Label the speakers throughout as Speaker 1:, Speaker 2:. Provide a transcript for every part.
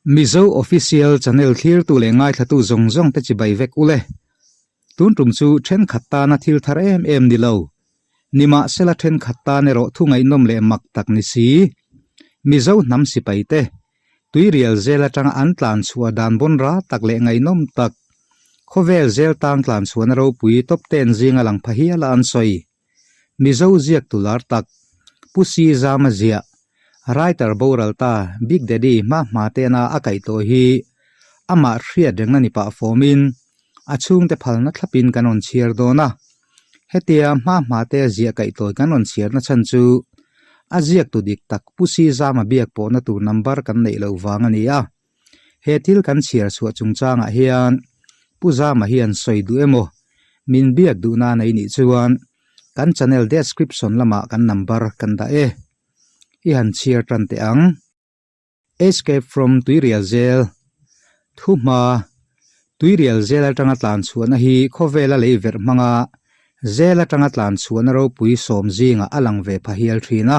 Speaker 1: Mizo Official Channel thlirtu leh ngaithlatu zawng zawng te chibai vek ule. Tun tum chu thenkhat tana thil thar em em ni lo. Nimahsela thenkhat tan erawh thu ngaihnawm leh mak tak ni si. Mizo hnam sipai te, Tuirial zel atanga an tlan chhuah dan bawn ra tak leh ngaihnawm tak, khawvel zel tang tlan chhuahna ropui top ten zinga lang pha hiala an sawi. Mizo ziak tu lar tak, Pu Si Zama ziah, writer boral ta Big Daddy hma hma tena a kaih tawh hi amah hriat rengna ni pah fawmin a chhungte phalna thlapin kan rawn chhiar dawn a. Hetia hma hma te ziah kaih tawi kan rawn chhiarna chhan chu a ziaktu dik tak Pu Si Zama biak pawhna tur number kan neih loh vang a ni a. He thil kan chhiar chhuah chungchangah hian Pu Zama hian sawi duh emaw min biak duh na nei nih chuan kan channel description lamah kan number kan dah e. I han chhiar tan teh ang. Escape from Tuirial Zel Thuhma Tuirial Zel atanga tlan chhuahna hi khawvela lei verh hmanga zel atanga tlan chhuahna ropui sawm zingah a lang ve pha hial thin a.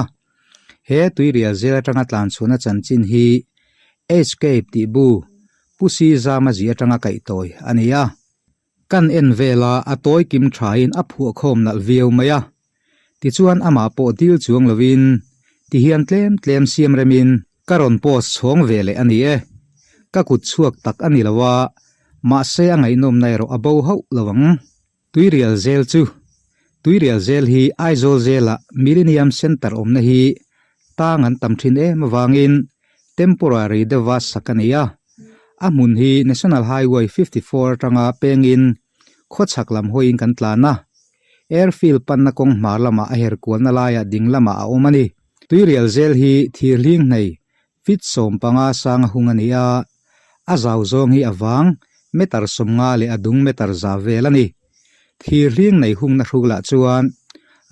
Speaker 1: He Tuirial Zel atanga tlan chhuahna chanchin hi Escape tih bu Pu Si Zama zi atanga kaihtawi a ni a. Kan en vela a tawi kim thain a phuahkhawm nalh viau mai a. Tichuan amah pawh dil chuang lovin tihian tlem tlem siam remin ka rawn post chhawng ve leh a ni e. Ka kut chhuak tak a ni lo a, mahse a ngaihnawmna erawh a bo hauh lo ang. Tuirial zel chu Tuirial zel hi Aizawl zela Millennium Centre awmna hi tang an tam thin em avangin temporary deuhva sak a ni a. A hmun hi National Highway 54 atanga pengin khawchhak lam hawiin kan tlan a. Airfield panna kawng hmar lamah a her kualna laiah ding lamah a awm a ni. Tuirial zel hi thir hling hnei Feet 15 sang a hung a ni a, a zau zawng hi a vang meter 50 leh a dung meter za vel a ni. Thir hling nei hungna hrulah chuan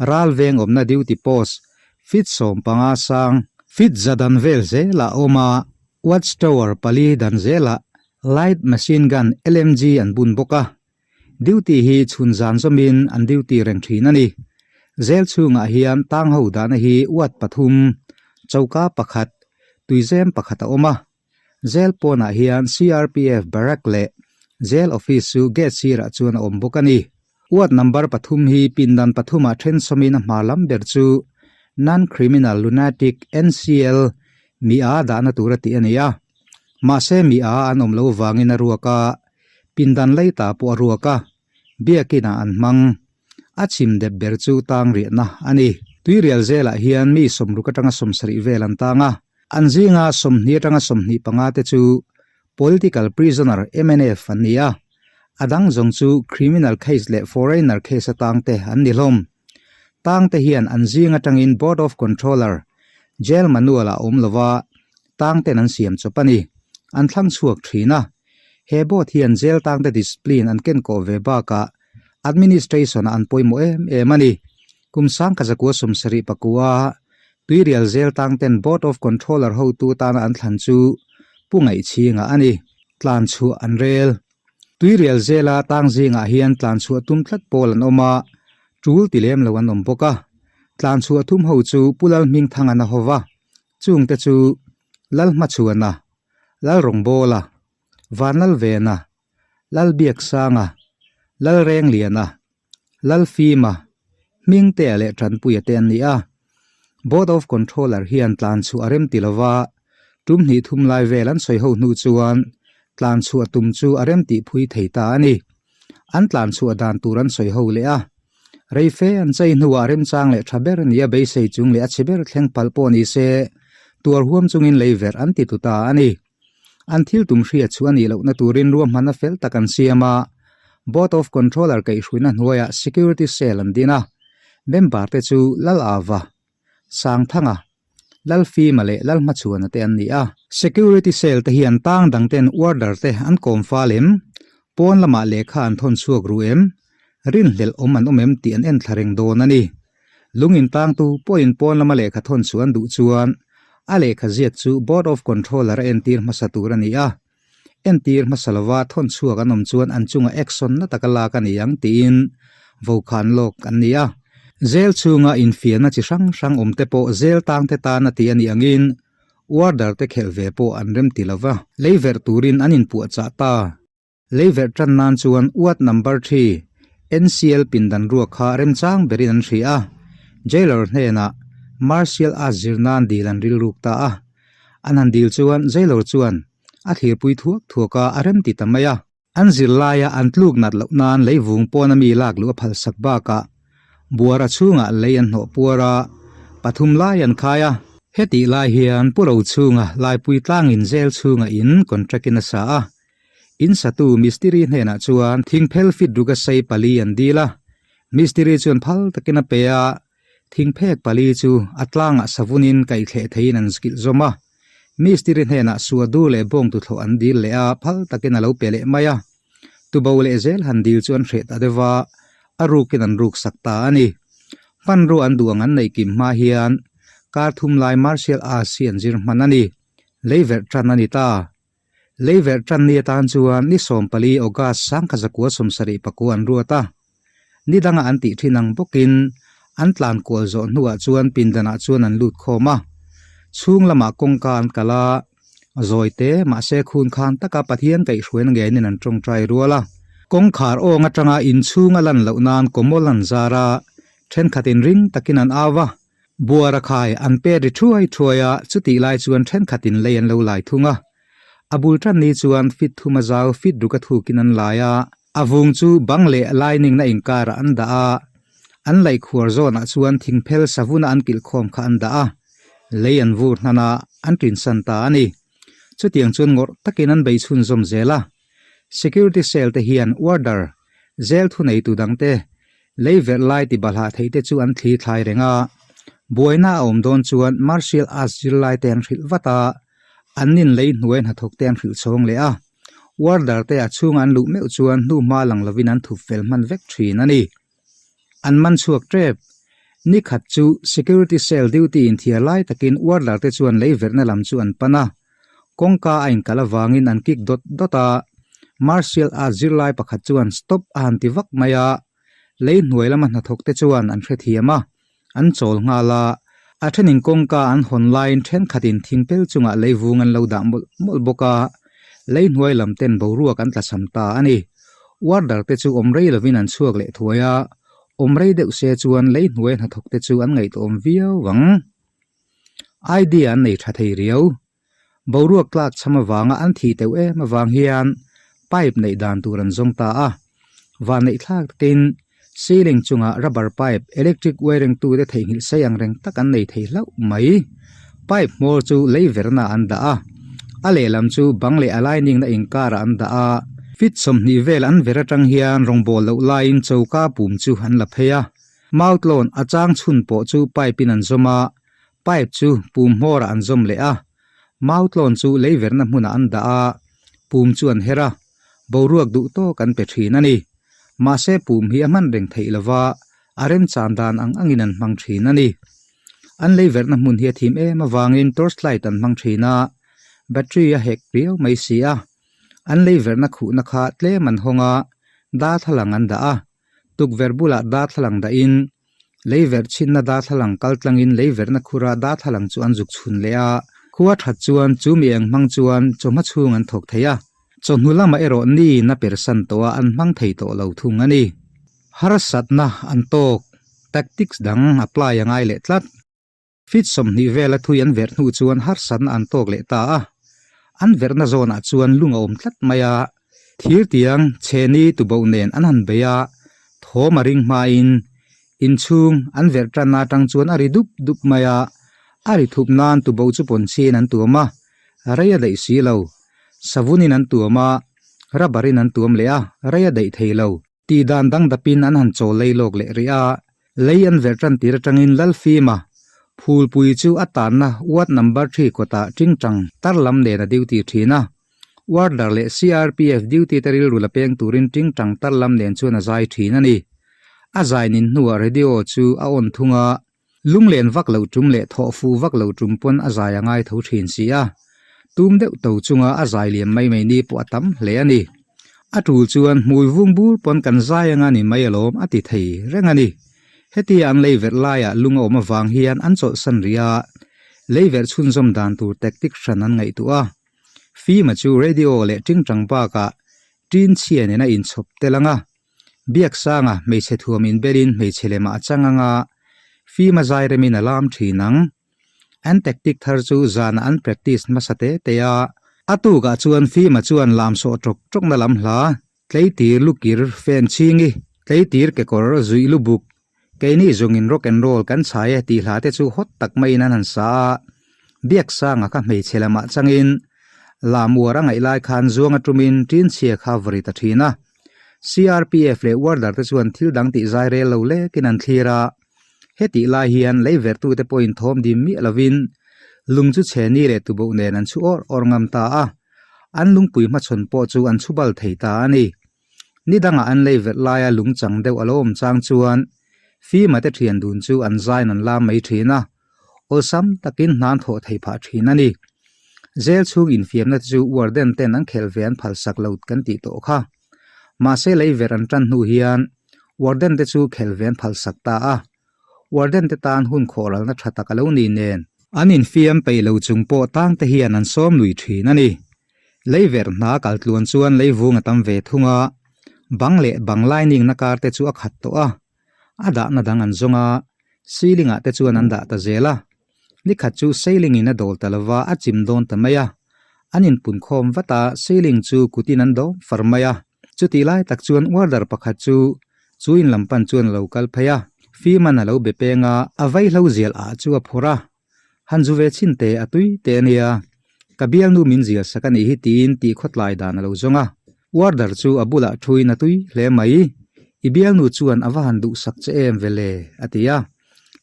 Speaker 1: ral veng awmna duty post feet 15 sang, feet za dan vel zelah a awm a, watch tower pali dan zelah light machine gun, LMG, an bun bawk a. Duty hi chhun zan zawmin an duty reng thin a ni. Zel chhungah hian tang ho dahna hi ward pathum, choka pakhat, tuizem pakhat a awm a. Zel pawnah hian CRPF barrack leh Zel office chu gate sirah chuan a awm bawk a ni. Ward number pathum hi pindan pathumah then sawmin a hma lam ber chu Non-Criminal Lunatic, NCL, mi a dahna tura tih a ni a. Mahse mi a an awm lo vangin a ruak a, Pindan leita pawh a ruak a, biakinah an hmang. A chhim dep ber chu tang riahna a ni. Tuirial zelah hian mi sawmruk atanga sawmsarih vel an tang a, an zinga 20 atanga 25 te chu political prisoner mnf an ni a, a dang zawng chu criminal case leh foreigner case atang te an ni hlawm. Tang te hian an zing atangin Board of Controller, Jail Manual ah awm lova tang ten an siam chawp a ni. An thlang chhuak thin a. He board hian jail tangte discipline an ken kawh ve bakah administration ah an pawimawh em em a ni. Kum sangkha zakua 70 pakua Tuirial jail tangten Board of Controller hotu tana an thlan chu Pu Ngaihchhinga a ni. Tlan chhuah an rel. Tuirial zela tang zingah hian tlan chhuah tum tlat pawl an awm a, tul ti lem lo an awm bawk a. Tlan chhuah thum ho chu Pu Lalhmingthangan a hova, chungte chu Lalhmachhuana, Lalrawngbawla, Vanlalvena, Lalbiaksanga, Lalrengliana, Lalfima, Hmingtea leh Tanpuia te an ni a. Board of Controller hian tlan chhuah a rem ti lova, tum hnih thum lai vel an sawi ho hnu chuan tlan chhuah tum chu a rem tih phui thei ta a ni. An tlan chhuah dan tur an sawi ho leh a. Rei fe an chei hnuah remchang leh tha ber nia beisei chung leh a chhe ber thleng palh pawh ni se, tuar huam chungin lei verh an ti tu ta a ni. An thil tum hriat chu a nih lohna turin ruahmanna fel tak an siam a, Board of Controller kaihhruina hnuaiah Security Cell an din a, member te chu Lal Ava, Sangthanga, Lalfima leh Lalhmachhuana te an ni a. Security Cell te hian tang dang ten order te an kawm fal em? Pawn lamah lehkha an thawn chhuak ru em? Rinhlelh awm an awm em tih an en thla reng dawn a ni. Lung intangtu pawhin pawn lama lehkha thawn chu an duh chuan a lehkha ziak chu Board of Controller a entir hmasa tur a ni a. Entir hmasa lova thawn chhuak an awm chuan an chunga action na taka lak a ni ang tiin vokhan lawk an ni a. Zel chhunga infiamna chi hrang hrang awm te pawh zel tangte tan a ti a nih angin. Warder te khelh ve pawh an rem ti lo va. Lei verh turin an inpuahchah ta. Lei verh tan nan chuan ward number thi NCL pindan ruak kha remchang berin an hria a. Jailer hnenah Martial Arts zir nan dil an rilruk ta a. An han dil chuan Jailer chuan a thlirpui thuak thuak a, a rem ti ta mai a. An zirlaia an tluk nat loh nan lei vung pawn a mi lak luh a phalsak bakah buara chhungah lei an hnawh puar a, pathum lai an khai a. Hetih lai hian Pu Rochhunga Laipui tlangin jail chhunga in contract in a sa a. In satu mistiri hnenah chuan thingphel fit ruka sei pali an dil a, mistiri chuan phal takin a pe a, Thingphek pali chu a tlangah savunin kaihthleh theiin an zgilh zawm a. Mistiri hnenah suadu leh bawng tuthlawh an dil leh a, phal takin a lo pe leh mai a. Tubo leh zel han dil chu an hreh ta deuh a, a rukin an ruk sak ta a ni. Hmanrua an duh ang an neih kim hma hian kar thum lai martial arts hi an zir hman a ni. Leiverh tan a ni ta. Leiverh tan ni atan chuan ni 14 August 1974 an ruat a. Ni danga an tih thin ang bawkin an tlan kual zawh hnuah chuan pindanah chuan an lut khawm a. Chhung lamah kawngka an kal a, zawi te mahse khun khan taka Pathian kaihhruaina ngenin an tawngtai rual a. Kawngkhar awng atanga inchhung a lan loh nan kawmawl an zar a, thenkhatin ring takin an au a. Buara khai an pet ri thuai thuai a, chutih lai chuan thenkhatin lei an lo lai thung a. A bul tan ni chuan fit thum a zau fit ruk a thukin an lai a. A vung chu bang leh lining na inkarah an dah a, an laih khuar zawnah chuan thingphel savuna an kilh khawm kha an dah a, lei an vur hnan a, an tinsan ta a ni. Chutiang chuan ngawrh takin an bei chhunzawm zel a. Security cell te hian warder, zel thuneitu dangte, lei verh lai ti balhah theih te chu an thli thlai reng a. Buaina a awm dawn chuan martial arts zirlai te an hrilh vat a, an nin lei hnuai hnathawk te an hrilh chhawng leh a. Warder te a chhunga an luh meuh chuan hnu hma lang lovin an thup fel hman vek thin a ni. An man chhuak tep. Ni khat chu security cell duty inthiar lai takin warder te chuan lei verhna lam chu an pan a. Kawngka a inkal avangin an kick dawt dawt a. Martial arts zirlai pakhat chuan stop a han ti vak mai a. Lei hnuai lama hnathawk te chuan an hrethiam a. An chawl nghal a, a thenin kawngka an hawn laiin thenkhatin thingpel chungah leivung an lo dah mawlh mawlh bawk a, lei hnuai lam ten boruak an tlachham ta a ni. Warder te chu awm rei lovin an chhuak leh thuai a, awm rei deuh se chuan lei hnuai hnathawk te chu an ngaihtuahawm viau ang. Idea an nei tha thei riau. Boruak tlak chham avanga an thih teuh em avang hian pipe neih dan tur an zawng ta a. Vanneih thlak takin ceiling chungah rubber pipe electric wiring tute theihnghilh sei ang reng tak an nei thei hlauh mai. Pipe hmawr chu lei verna an dah a, a lehlam chu bang leh a lining na inkarah an dah a. Feet 20 vel an ver atang hian rawngbawl loh laiin choka pum chu an la phei a. Mautlawn a chang chhun pawh chu pipe in an zawm a, Pipe chu pum hmawrah an zawm leh a, mautlawn chu lei verhna hmunah an dah a, pum chu an her a, boruak duh tawk an pe thin a ni. Mahse pum hi a hman reng theih lova, a remchan dan ang angin an hmang thin a ni. An lei verhna hmun hi a thim em avangin torchlight an hmang thin a, battery a hek riau mai si a. An lei verhna khuhna kha tlem an hawng a, darthlalang an dah a, tukverh bulah darthlalang dahin Lei verh chhinna darthlalang kal tlangin lei verhna khura darthlalang chu an zuk chhun leh a, khua that chuan chu mi eng hmang chuan chawhma chhung an thawk thei a, chawhnu lamah erawh ni na persan tawh a an hmang thei tawh lo thung a ni. Harsatna an tawk, tactics dang apply a ngai leh tlat. Feet 20 vela thui an verh hnu chuan harsatna an tawk leh ta a, an verhna zawnah chuan lung a awm tlat mai a, thir tiang chheni tuboh nen an han bei a, thawm a ring hmain inchhung an verh tanna atang chuan a ri dup dup mai a, a ri thup nan tuboh chu pawnchhiin an tuam a, rei a daih si lo, savunin an tuam a, rubber in an tuam leh a, rei a daih thei lo. Tih dan dang dapin an han chaw lei lawk leh rih a, lei an verh tan tir atangin Lalfima phulpui chu a tanna ward number three kawtah tingtang tar lam nen a duty thin a. Warder leh CRPF duty te rilru la peng turin tingtang tar lam nen chuan a zai thin a ni. A zai nin hnuah radio chu a on thung a, Lunglen vak lo tum leh thawh fuh vak lo tum pawn a zai a ngai tho thin si a, tum deuh to chunga a zai liam mai mai ni pawh a tam hle a ni. A tul chuan hmui vung bur pawn kan zai anga ni mai alawm a ti thei reng a ni. Hetia an lei verh laiah lung a awm avang hian an chawlhsan rih a, Leiverh chhunzawm dan tur tactic hran an ngaihtuah a. Fima chu radio leh tingtang bakah tin chhia nena inchhawp tel ang a. Biaksanga hmeichhe thuam inbelin hmeichhe lemah a chang ang a, Fima zai remin a lam thin ang. An tactic thar chu zanah an practice hmasa te te a. A tukah chuan Fima chuan lam sawh tawk tawkna lam hla, tleitir lukir fan chhingi, tleitir kekawr zuih lubuk, keini zawngin rock and roll kan chhai e tih hla te chu hot tak maiin an han sa a. Biaksanga kha hmeichhe lamah changin lam uar a ngaih lai khan zuanga tumin tinchhia kha vawri ta thin a. CRPF leh warder te chuan thil dang tih zai rel lo lekin an thlir a. Hetih lai hian lei vertute pawhin thawm dim miah lovin lung chu chhe ni leh tuboh nen an chhu awr awr ngam ta a, an lungpui hmachhawn pawh chu an chhu bal thei ta a ni. Ni dangah an lei verh laia lung chang deuh a lo awm chang chuan Fima te thian dun chu an zain an lam mai thin a, awlsam takin hnan thawh thei phah thin a ni. Zel chhung infiamna te chu warden ten an khelh ve an phalsak lo kan tih tawh kha. Mahse lei verh an tan hnu hian warden te chu khelh ve an phalsak ta a, warden te tan hun khawhralna tha tak a lo ni nen. An infiam peih lo chung pawh tang te hian an sawm lui thin a ni. Lei verh hna kal tluan chuan lei vung a tam ve thung a, bang leh bang lining na kar te chu a khat tawh a, a dahna dang an zawng a, ceiling ah te chuan an dah ta zel a. Nikhat chu ceiling in a dawl ta lova a chim dawn ta mai a, an inpun khawm vat a, ceiling chu kutin an dawm far mai a. Chutih lai tak chuan warder pakhat chu chu in lam pan chuan a lo kal phei a, Fiman a lo be peng a, a vaihlo zial ah chu a phawrh a, Han zu ve chhin teh a tui teh a nia, ka bialnu min zial sak a nih hi tiin tih khawtlai dan a lo zawng a. Warder chu a bulah thuin a tui hle mai, i bialnu chuan a va han duhsak che em ve le a ti a.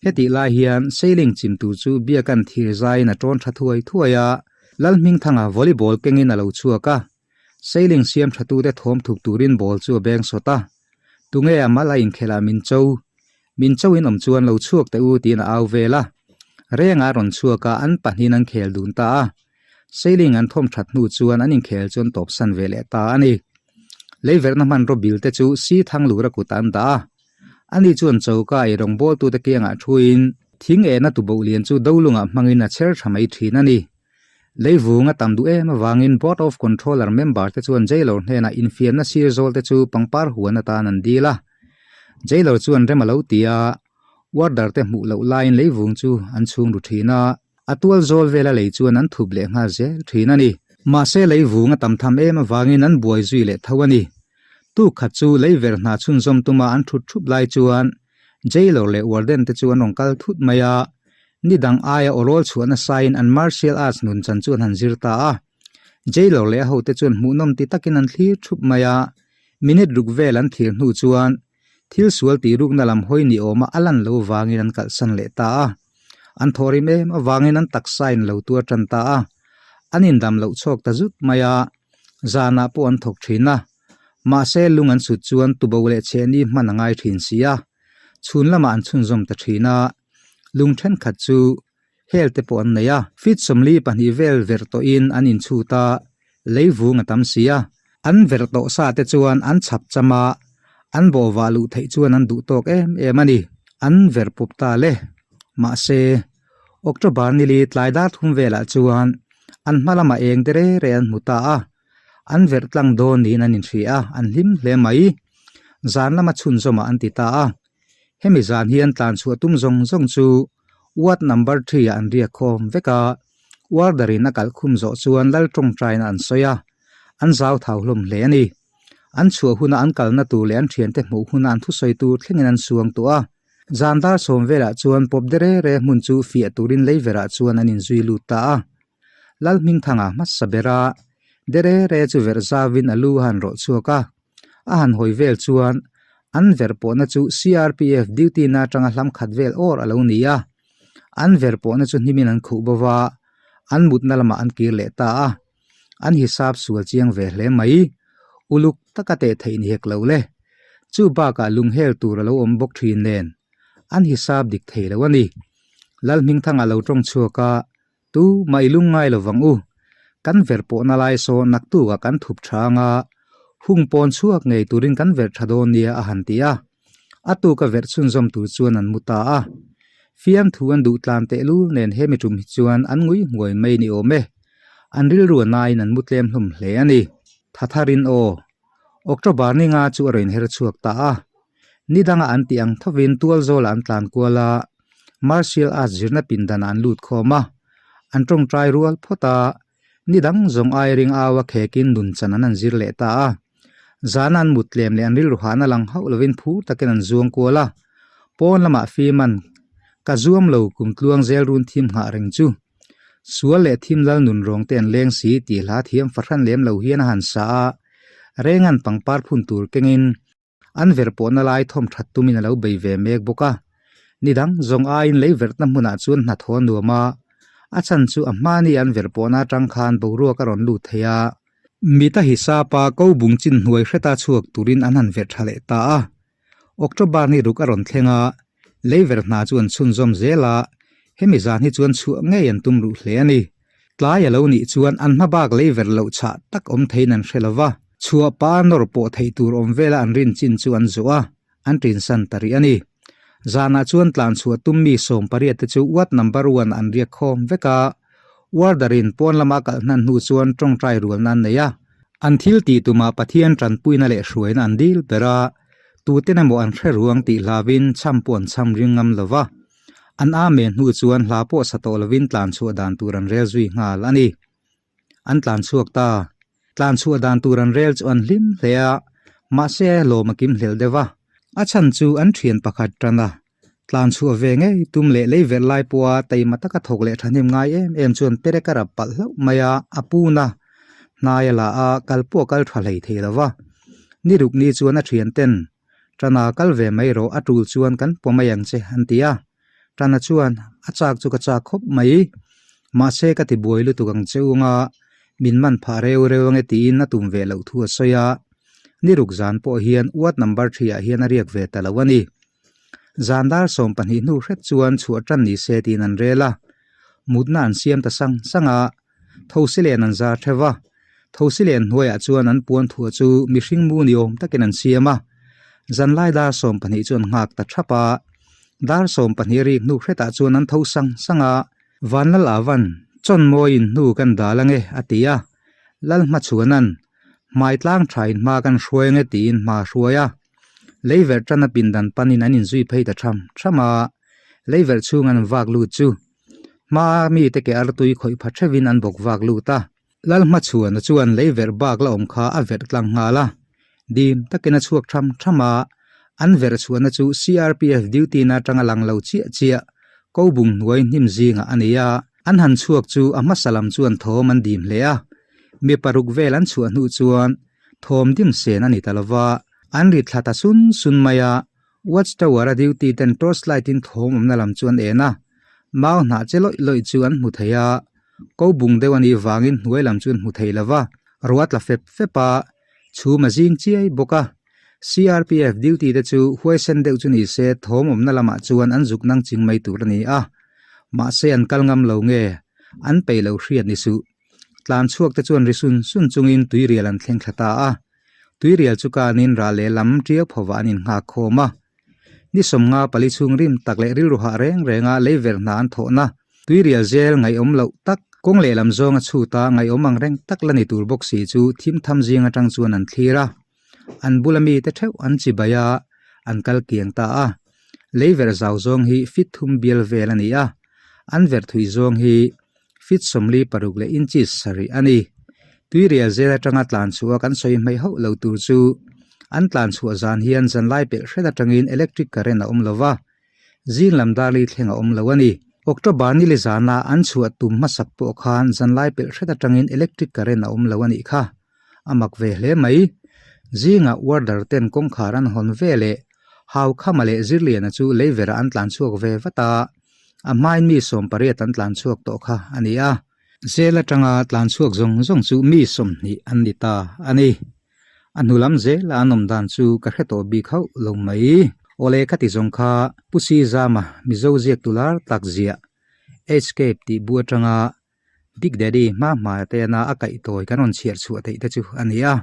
Speaker 1: Hetih lai hian sailing chim tur chu biakan thir zaiin a tawn tha thuai thuai a, Lalhmingthanga volleyball kengin a lo chhuak a, sailing siam tha tute thawm thuk turin ball chu a beng sawt a, Tunge a mal a inkhelh ah min cho? Min cho in awm chuan lo chhuak teh u tiin a au vel a. Rengah a rawn chhuak a, an pahnihin an khel dun ta a. Sailing an thawm that hnu chuan an inkhel chu an tawpsan ve leh ta a ni. Leiverhna hmanraw bil te chu si thang lura kutah an dah a. Ani chuan choka ei rawngbawltute kiangah thuin thing ehna tuboh lian chu dolungah hmangin a chher tha mai thin a ni. Leivung a tam duh em avangin Board of Controller member te chuan Jailor hnenah infiamna sir zawl te chu pangpar huan atan an dil a. Jailor chuan rem a lo ti a, warder te hmuh loh laiin leivung chu an chhung ru thin a, a tual zawl vela lei chuan an thup leh nghal zel thin a ni. Mahse leivung a tam tham em avangin an buai zui leh tho a ni. Tuk khat chu leiver hna chhunzawm tuma an thut thup lai chuan Jailor leh warden te chu an rawn kal thut mai a, Ni dang aia awrawl chhuah nasain an martial arts nun chan chu an han zir ta a. Jailor leh a hote chuan hmuhnawm ti takin an thlir thup mai a, minute ruk vel an thlir hnu chuan thil sual tih rukna lam hawi ni awma a lan lo vangin an kalhsan leh ta a. An thawhrim em avangin an taksa in lo tuar tan ta a, an indam loh chhawk ta zut mai a, zanah pawh an thawk thin a. Mahse lung an sut chuan tubo leh chhehni hman a ngai thin si a, chhun lamah an chhunzawm ta thin a. Lung thenkhat chu hel te pawh an nei a, feet 42 vel verh tawhin an inchhut a, lei vung a tam si a. An verh tawh sa te chuan an chhap cham a, an bawhvah luh theih chuan an duh tawk em em a ni. An verh pup ta le. Mahse, October nili tlai dar thum velah chuan an hma lamah eng te re re an hmu ta a, an verh tlang dawn niin an inhria a, an hlim hle mai. Zan lama chhunzawmah an ti ta a. Hemi zan hian tlan chhuah tum zawng zawng chu ward number three ah an riak khawm vek a, warder in a kalh khum zawh chuan lal tawngtaina an sawi a, an zau thau hlawm hle a ni. An chhuah huna an kalna tur leh an thiante hmuh huna an thusawi tur thlengin an suang tawh a. Zan dar sawm velah chuan pawp de re re hmun chu fiah turin leiverah chuan an inzui lut ta a. Lalhmingthanga hmasa bera de re re chu verh zauvin a lu a han rawh chhuak a. A han hawi vel chuan an verh pawhna chu CRPF duty na atanga hlam khat vel awr a lo ni a. An verh pawhna chu hnimin an khuh bo va, an mutna lamah an kir leh ta a. An hisap sual chiang ve hle mai. Uluk taka teh theih ni hek lo le. Chu bakah lunghel tur a lo awm bawk thin nen an hisap dik thei lo a ni. Lalhmingthanga lo tawng chhuak a, Tu mah i lung ngai lo vang u. Kan verh pawhna lai saw naktukah kan thup tha anga hung pawn chhuak ngei turin kan verh tha dawn nia a han ti a. A tuka verh chhunzawm tur chuan an mu ta a. Fiamthu an duh tlan tehlul nen hemi tum hi chuan an ngui nghuai mai ni awm e. An rilru a naiin an mu tlem hlawm hle a ni. Tha tharin aw. October ni nga chu a rawn her chhuak ta a. Ni danga an tih ang thovin tual zawlah an tlan kual a, martial arts zirna pindanah an lut khawm a. An tawngtai rual phawt a, ni dang zawng ai ring au a khekin nun chan an han zir leh ta a. Zana an mut tlem leh an rilru hahna lang hauh lovin phur takin an zuang kual a. Pawn lamah Fiman, Ka zuam lo kum tluang zel run thim nghah reng chu. Sual leh thim lal nun rawng te an leng si tih hla thiam fahran lem lo hian a han sa a. Rengan pangpar phun tur kengin An ver pawhna lai thawm that tumin a lo bei ve mek bawk a. Ni dang zawng aiin lei verhna hmunah chuan hnathawh a nuam a, a chhan chu a hmani an ver pawhna atang khan boruak a rawn lut thei a. Mita hisapa ko bung chin hnuai hreta chhuak turin an han verh tha leh ta a. October ni ruk a rawn thleng a, lei ver hna chu an chhunzawm zel a, hemi zan hi chuan chhuah ngei an tum ruh hle a ni. Tlai a lo nih chuan an hma bak lei ver loh chhah tak awm theiin an hre lo va, chhuah pa nawr pawh theih tur awm vela an rin chin chu an zawh a, an ṭinsan ta rih a ni. Zanah chuan tlan chhuah tum mi 18 te chu ward number one an riak khawm vek a, warder-in pawn lama a kalh hnan hnu chuan ṭawngṭai rualna an nei a. An thil tih tumah Pathian ṭanpuina leh hruaina an dil ber a, tuten emaw an hre ruang tih hlauin chham pawh an chham ring ngam lo va. An amen hnu chuan hla pawh sa tawh lovin tlan chhuah dan tur an rel zui nghal a ni. An tlan chhuak ta. Tlan chhuah dan tur an rel chu an hlim hle a, mahse lawm a kim hlel deuh a. A chhan chu an thian pakhat tan a. Tlan chhuah ve ngei tum leh lei verh lai pawha taima taka thawk leh thahnem ngai em em chuan perek a rap palh hlauh mai a, a pun a. Hnai a la a, kal pawh a kal tha hlei thei lo va. Ni ruk ni chuan a thian ten Tana kal ve mai rawh a tul chuan kan pawm mai ang che an ti a. Tana chuan a chak chu ka chak khawp mai. Mahse ka ti buai lutuk ang che unga min man phah reu reu ange tiin a tum ve loh thu a sawi a. Ni ruk zan pawh hian ward number 3 ah hian a riak ve ta lo a ni. Zan dar 12 hnu hret chuan chhuah tan ni se tiin an rel a. Mutna an siam ta sang sang a. Thosi len an zar theuh va, thosi len hnuaiah chuan an puan thuah chu mihring mu ni awm takin an siam a. Zanlai dar 12 chu an nghak ta thap a, dar 12 rik hnu hretah chuan an tho sang sang a, Vanlal Avan, chawn mawiin hnu kan dal ange a ti a, Lal hmachhuanan, hmai tlang thain hma kan hruai ange tiin hma a hruai a. Leiverh tana pindan panin an inzui phei ta tham tham a, leiverh chhung an vak lut chu Hma mite ke artui khawih pha theuhin an bawk vak lut a. Lalhmachhuana chuan lei verh bak la awm kha a verh tlang nghal a. Dim takin a chhuak tham tham a, an verh chhuahna chu CRPF duty na atanga lang lo chiah chiah ko bung hnuai hnim zingah a ni a. An han chhuak chu a hmasa lam chuan thawm an dim hle a. Mi paruk vel an chhuah hnu chuan thawm dim sen a ni ta lova, an ri thla ta sun sun mai a. Watch tower a duty ten torch light in thawm awmna lam chu an en a, mau hnah che lawih lawih chu an hmu thei a, ko bung deuh a nih vangin hnuai lam chu an hmu thei lo va, ruah tla fep fep a, chhum a zing chiai bawk a. CRPF duty te chu huaisen deuh chu ni se thawm awmna lamah chuan an zuk nang ching mai tur a ni a, mahse an kal ngam lo nge, an peih lo hriat ni suh. Tlan chhuak te chuan ri sun sun chungin tuirial an thleng thla ta a. Tuirial chu kanin ral leh lam tiau phovah an innghak khawm a. Ni 54 chhung rim tak leh rilru hah reng renga lei verh hna an thawhna tuirial zel ngaihawm loh tak, kawng leh lam zawnga chhuta ngaihawm ang reng tak la ni tur bawk si chu thim tham zing atang chuan an thlir a. An bula mite theuh an chibai a, an kal kiang ta a. Lei verh zau zawng hi fit thum bial vel a ni a, an verh thui zawng hi Fit 46 leh inches sarih a ni. Tuirial zel atanga tlan chhuah kan sawi hmaih hauh lo tur chu an tlan chhuah zan hian zanlai pelh hret atangin electric current a awm lo va, zing lam darli thleng a awm lo a ni. October nili zana an chhuah tum hmasak pawh khan zanlai pelh hret atangin electric current a awm lo a nih kha. A mak ve hle mai. Zingah warder ten kawngkhar an hawn ve leh Haukhama leh Zirliana chu leiverah an tlan chhuak ve vat a. A hmain mi 18 an tlan chhuak tawh kha a ni a. Zel atanga tlan chhuak zawng zawng chu mi 20 an ni ta a ni. A hnu lam zela an awm dan chu ka hre tawh bik hauh lo mai. Awle ka ti zawng kha Pu Si Zama Mizo ziak tu lar tak ziah Escape tih bu atanga Big Daddy hma hma te ana a kaih tawi kan rawn chhiar chhuah theih te chu a ni a.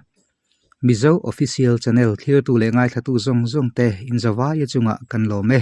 Speaker 1: Mizo Official Channel thlirtu leh ngaithlatu zawng zawng te inzawvaia chungah kan lawm e.